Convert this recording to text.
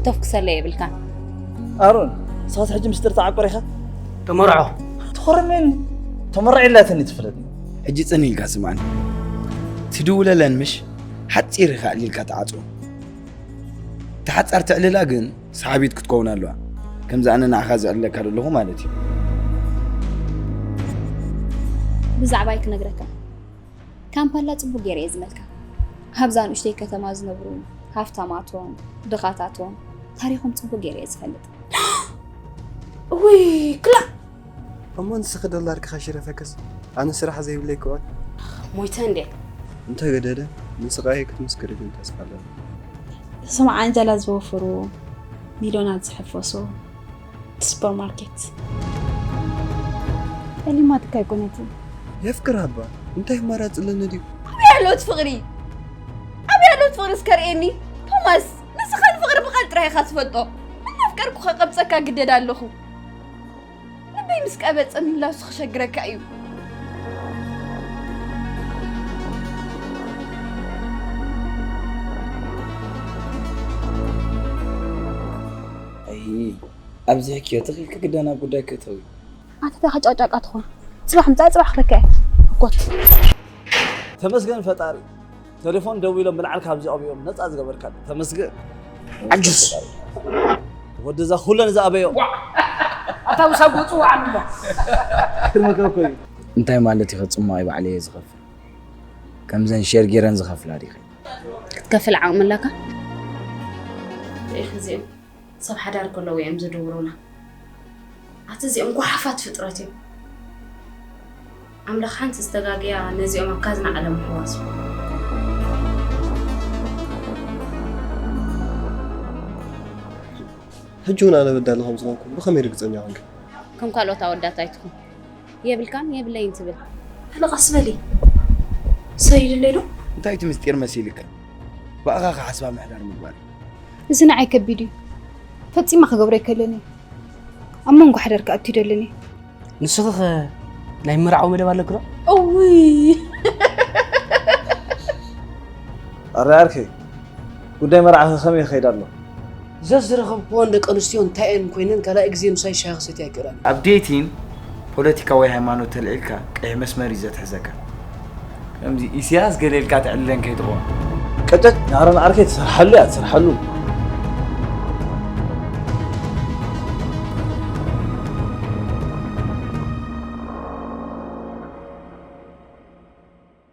ተፍክሰለ የብልካን። ኣሮን፣ ንስኻስ ሕጂ ምስጢር ትዓቁር ኢኻ? ተመርዖ ትኾርመኒ። ተመርዒላትኒ ትፍለጥ። ሕጂ ጽን ኢልካ ስምዓኒ። ትድውለለን ምሽ ሓጺር ኢኻ ኣዕሊልካ ትዓጽዎ። ተሓጻር ተዕልላ ግን ሰሓቢት ክትከውን ኣለዋ። ከምዚ ኣነ ንዓኻ ዘዕልለካ ዘለኹ ማለት እዩ። ብዛዕባይ ክነግረካ፣ ካምፓላ ጽቡቅ ገይረ እየ ዝመልካ። ኣብዛ ንእሽተይ ከተማ ዝነብሩ ሃፍታማቶን ድኻታቶን ታሪኾም ጽቡቅ ገይረ እየ ዝፈልጥ። ውይ ክላ እሞ ንስኺ ዶላር ክኸሽረፈክስ ኣነ ስራሕ ዘይብለይ ክኾን ሞይተ እንዴ? እንተገደደ ንስቓየ ክትምስክርልን ተስፋ ኣለኒ። ስማዕ ኣንጀላ ዝወፈሩ ሚልዮናት ዝሕፈሶ እቲ ሱፐርማርኬት ጠሊማትካ ኣይኮነትን። የፍቅር ኣባ እንታይ ኣማራፂ ኣለኒ ድዩ? ኣበይ ኣሎ እቲ ፍቕሪ? ኣበይ ኣሎ እቲ ፍቕሪ እስከ ርእየኒ? ቶማስ ንስኻ ንፍቕሪ ብቓል ጥራይ ኢኻ ትፈልጦ። እናፍቀርኩ ከቐብፀካ ግደድ ኣለኹ። ልበይ ምስ ቀበፀ ምላሱ ክሸግረካ እዩ። ኣይ ኣብዚሕክዮ ተኺልኪ ግዳ ናብ ጉዳይ ክእተዊ። ኣንተ ተኸጫጫቃ ትኾን ጽባሕ ምጻእ ጽባሕ ክረከ እኮት ተመስገን ፈጣሪ። ቴሌፎን ደዊሎም ብልዓል ካብዚ ኣበዮም ነፃ ዝገበርካ ተመስገን። ዓጅስ ወደዛ ኩለን ዝኣበዮ ኣታ ውሳብ ገጹ ወዓሉ ክመክረኮ እዩ። እንታይ ማለት እዩ? ከጽማቕ ባዕለ እየ ዝኸፍል። ከምዘን ሼር ጌረን ዝኸፍላ ዲኺ? ክትከፍል ዓቕሚ ኣለካ? ርኢኺ እዚኦም ሰብ ሓዳር ከለዉ እዮም ዝድውሩና። ኣቲ እዚኦም ጓሓፋት ፍጥረት እዮም። ኣምላኽ ሓንቲ ዝተጋግያ ነዚኦም ኣብ ካዝና ዓለም ሕዋሱ። ሕጂ እውን ኣነ በዳሊ ከም ዝኾንኩ ብኸመይ ርግፀኛ ኮንኪ? ከም ካልኦት ኣወዳት ኣይትኹን። የብልካን የብለይን ትብል። ኣነ ቀስ በሊ ሰይድ ኣለይ ዶ? እንታይ እቲ ምስጢር መሲልካ? ብኣኻ ክሓስባ ምሕዳር ምግባር እዩ። እዚ ንዓይ ከቢድ እዩ። ፈጺመ ክገብሮ ኣይክእልን እየ። ኣብ መንጎ ሓዳር ክኣቱ ይደልን እየ። ንስኺ ኸ ናይ ምርዓው መደብ ኣለኪ ዶ? እውይ ኣረ ዓርከይ ጉዳይ መርዓኺ ከመይ ይኸይድ ኣሎ? ዘዝረኸብክዎን ደቂ ኣንስትዮ እንታይ እየን ኮይነን ካልኣይ ግዜ ምሳይ ሻሂ ክሰትያ ኣይክእላን። ኣብ ዴቲን ፖለቲካ ወይ ሃይማኖት ተልዒልካ ቀይሕ መስመር እዩ ዘትሕዘካ። ከምዚ ኢሳያስ ገለ ኢልካ ተዕልለን ከይትኸውን። ቀጨጭ ኣሮን ዓርከይ ትሰርሓሉ እያ ትሰርሓሉ።